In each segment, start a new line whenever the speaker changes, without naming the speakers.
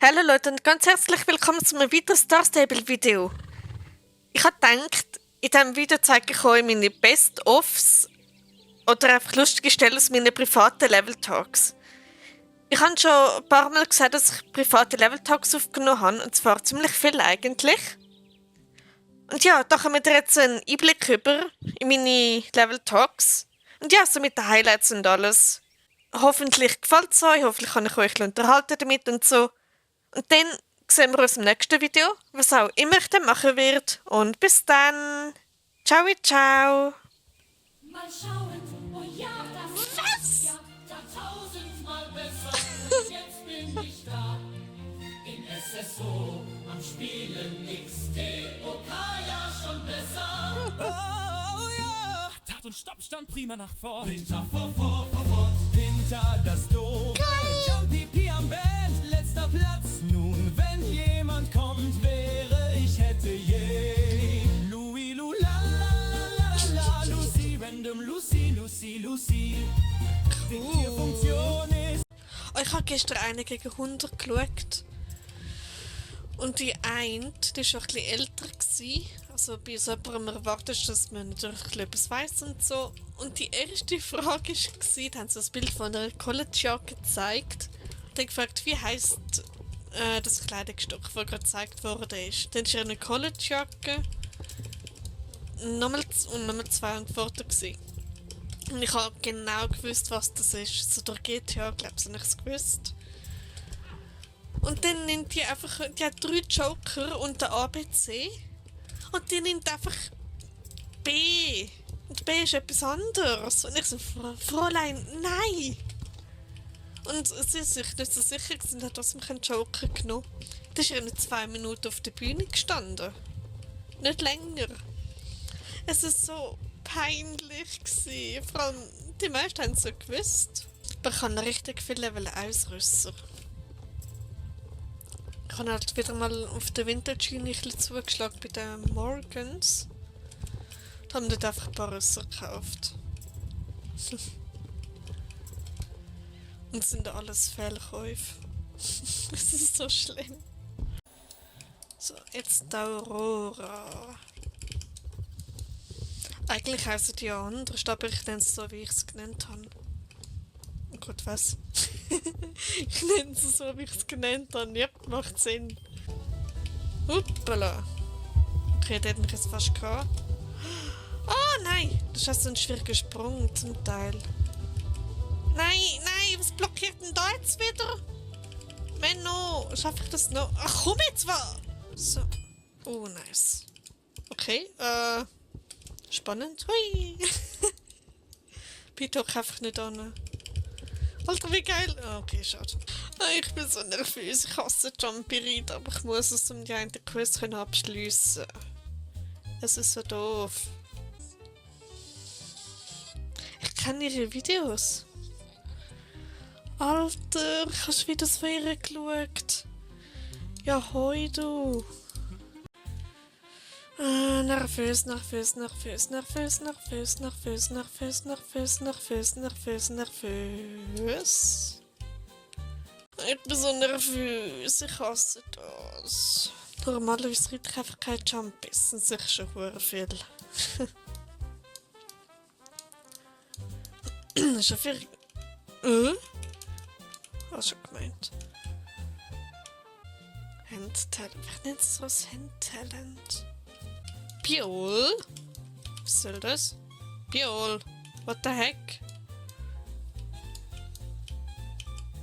Hallo Leute und ganz herzlich willkommen zu einem weiteren Star Stable Video. Ich habe gedacht, in diesem Video zeige ich euch meine Best-ofs oder einfach lustige Stellen aus meinen privaten Level Talks. Ich habe schon ein paar Mal gesagt, dass ich private Level Talks aufgenommen habe, und zwar ziemlich viel eigentlich. Und ja, da kommen wir jetzt einen Einblick über in meine Level Talks. Und ja, so mit den Highlights und alles. Hoffentlich gefällt es euch, hoffentlich kann ich euch unterhalten damit und so. Und dann sehen wir uns im nächsten Video, was auch immer ich dann machen werde. Und bis dann. Ciao, ciao.
Mal schauen, oh ja,
Was?
ja, da tausendmal besser. Jetzt bin ich da in SSO am Spielen XDOK, ja schon besser.
Oh ja! Tat und Stopp stand prima nach vorn.
Hinter, vor,
Hinter das Tor. Jumpy P am Band, letzter Platz. Nun, wenn jemand kommt, wäre ich hätte je. Louis, Lu, la, la, la, la, Lucy, random Lucy. Die Funktion ist.
Oh, ich habe gestern eine gegen 100 geschaut. Und die eine, die war ein bisschen älter gewesen. Also bei so jemandem erwartest du, dass man natürlich etwas weiss und so. Und die erste Frage war, da haben sie das Bild von einer Collegejacke gezeigt. Und dann gefragt, wie heisst das Kleidungsstück, das gerade gezeigt worden ist. Dann war eine Collegejacke. Nochmal zwei Antworten gewesen. Und ich habe genau gewusst, was das ist. So durch GTA, glaube ich, habe ich es gewusst. Und dann nimmt die einfach, die hat 3 Joker und der ABC. Und die nimmt einfach B. Und B ist etwas anderes. Und ich so, Fräulein, nein! Und sie ist sich nicht so sicher gewesen und hat trotzdem keinen Joker genommen. Da ist ja nicht 2 Minuten auf der Bühne gestanden. Nicht länger. Es war so peinlich gewesen. Vor allem, die meisten haben es so gewusst. Man kann richtig viel Level Ausrüsser. Ich habe halt wieder mal auf der Vintage-Schiene ein bisschen zugeschlagen bei den Morgans. Da haben wir dort einfach ein paar Rüsser gekauft. Und es sind alles Fehlkäufe. Das ist so schlimm. So, jetzt die Aurora. Eigentlich heissen die ja anders, aber ich nenne es so, wie ich es genannt habe. Oh Gott, was? Ich nenne es so, wie ich es genannt habe. Ja, macht Sinn. Hoppala. Okay, der hat mich jetzt fast gehabt. Oh nein! Das ist also ein schwieriger Sprung zum Teil. Nein, was blockiert denn da jetzt wieder? Menno, schaffe ich das noch? Ach komm jetzt, was? So. Oh, nice. Okay, spannend. Hui! Bitte hock einfach nicht an. Alter, wie geil! Oh, okay, schade. Ich bin so nervös. Ich hasse Jumpy Ride, aber ich muss es um die eine Quest abschliessen. Es ist so doof. Ich kenne ihre Videos. Alter, ich habe schon wieder so ihre geschaut. Ja, hoi du. Nervös. Ich bin so nervös, ich hasse das. Normalerweise reite ich einfach keine Jumpies, sind sicher schon sehr viel. Schon viel. Was schon gemeint? Handtalent. Wer nennt es so als Handtalent? Piol? Was soll das? Piol. What the heck?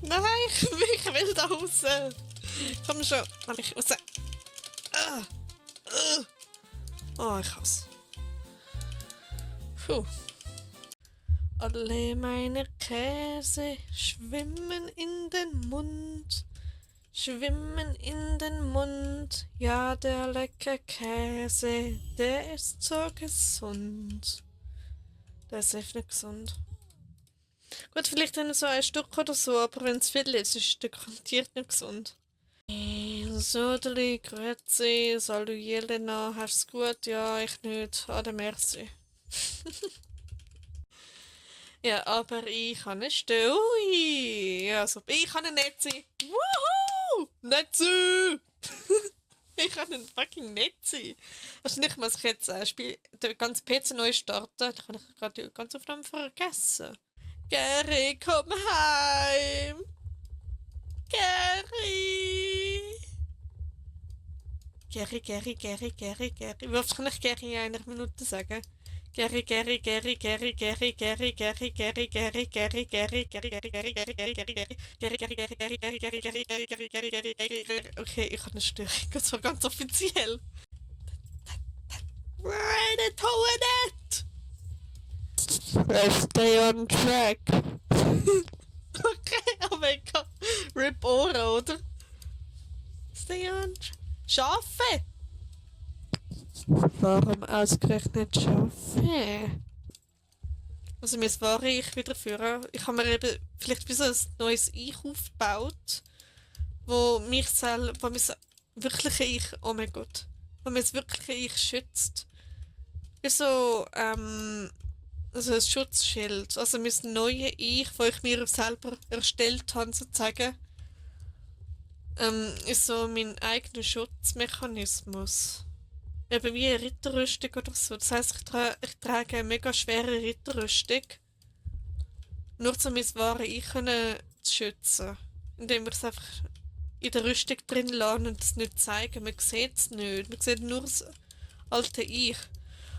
Nein, ich will da raus. Komm schon. Lass mich raus. Oh, ich hasse. Puh. Alle meine Käse schwimmen in den Mund. Schwimmen in den Mund. Ja, der lecker Käse, der ist so gesund. Der ist echt nicht gesund. Gut, vielleicht dann so ein Stück oder so, aber wenn es viel ist, ist der garantiert nicht gesund. Sodeli, grüezi, salut Jelena, hast du gut? Ja, ich nicht. Ade, merci. Ja, aber ich kann nicht stehen. Ui, also ich kann nicht sein. Wuhu! Nicht so! Ich kann ein fucking nicht sein. Wahrscheinlich muss ich jetzt den ganzen PC neu starten. Da kann ich gerade die ganze Aufnahme vergessen. Gary, komm heim! Gary! Gary. Wie oft kann ich Gary in einer Minute sagen? Gary. Okay, ich habe eine Störung. Das war ganz offiziell. Ready to it! Stay on track. Okay, oh mein Gott. Rip Ohren, oder? Stay on track. Schafe! Warum ausgerechnet Schafe? Also mein wahre Ich wiederführen. Ich habe mir eben vielleicht wie so ein neues Ich aufgebaut, wo mich selber, wo mein wirkliche Ich, oh mein Gott, wo mein wirkliche Ich schützt. Wie so, also ein Schutzschild. Also mein neues Ich, wo ich mir selber erstellt habe, sozusagen, ist so mein eigener Schutzmechanismus. Eben wie eine Ritterrüstung oder so. Das heisst, ich trage eine mega schwere Ritterrüstung. Nur um mein wahres Ich zu schützen. Indem ich es einfach in der Rüstung drin lasse und es nicht zeige. Man sieht es nicht. Man sieht nur das alte Ich.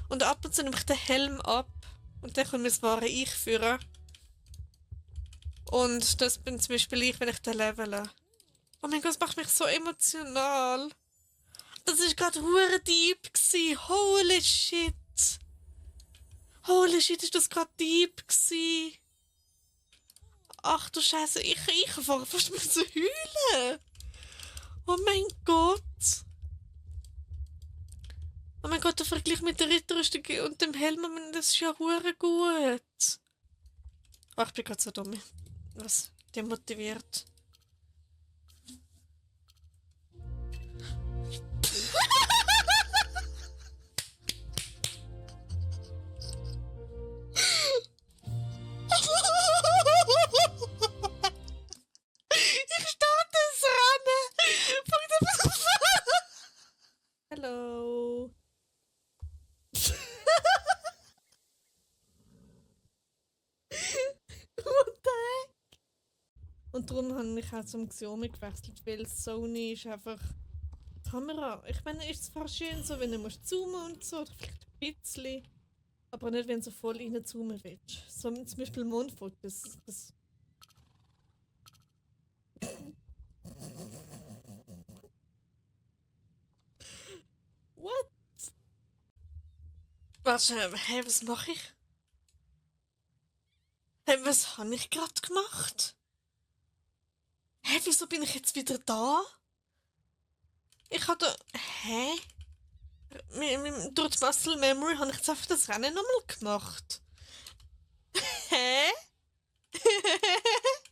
Und ab und zu nehme ich den Helm ab und dann kann mein wahres Ich führen. Und das bin zum Beispiel ich, wenn ich den levele. Oh mein Gott, das macht mich so emotional. Das war gerade hure deep gsi. Holy shit. Holy shit, ist das gerade deep gsi. Ach du Scheiße, ich fange fast mit zu heulen. Oh mein Gott. Oh mein Gott, der Vergleich mit der Ritterrüstung und dem Helm, das ist ja hure gut. Ach, ich bin gerade so dumm. Was demotiviert. Ich starte es ran. Hallo. What the heck? Und darum habe ich auch zum Xiaomi gewechselt, weil Sony ist einfach Kamera. Ich meine, ist zwar schön so, wenn du musst zoomen und so, oder vielleicht ein bisschen, aber nicht, wenn du so voll reinzoomen willst. So zum Beispiel Mondfotos. Das What? Was mache ich? Was habe ich gerade gemacht? Wieso bin ich jetzt wieder da? Ich habe da... Durch die Muscle Memory habe ich jetzt einfach das Rennen nochmal gemacht. Hä?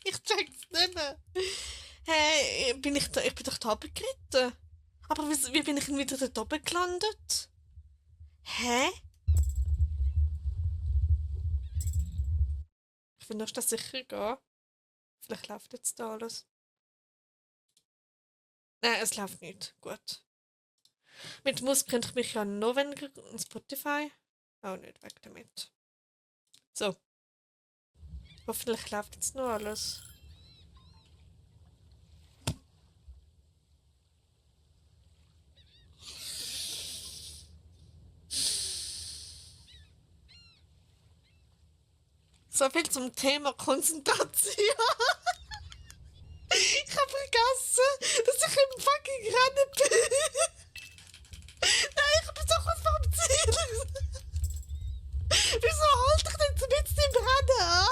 Ich check's nicht mehr. Ich bin doch da oben geritten. Aber wie bin ich denn wieder dort oben gelandet? Hä? Ich will nur das sicher gehen. Vielleicht läuft jetzt da alles. Nein, es läuft nicht. Gut. Mit Musik könnte ich mich ja noch weniger und Spotify. Auch nicht weg damit. So. Hoffentlich läuft jetzt noch alles. So viel zum Thema Konzentration. Ich habe vergessen, dass ich im fucking Rennen bin. Nein, ich bin so kurz vor dem Ziel. Wieso halte ich denn so mitten im Rennen an?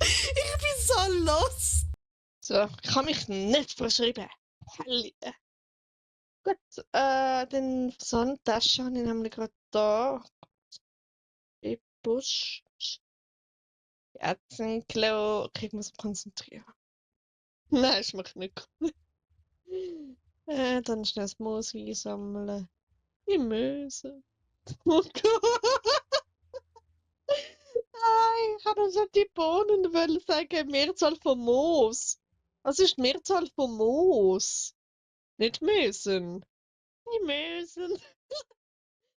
Ich bin so lost. So, ich kann mich nicht verschreiben. Helle. Gut, den Versandtasche habe ich nämlich gerade da. Busch. Jetzt ein Kilo. Okay, ich muss mich konzentrieren. Nein, ich mache nicht. Dann schnell das Moos einsammeln. Die Möse. Oh Gott. Nein, ich habe so die Bohnen wollen sagen, Mehrzahl von Moos.
Was ist die Mehrzahl von Moos? Nicht Mösen. Die Mösen.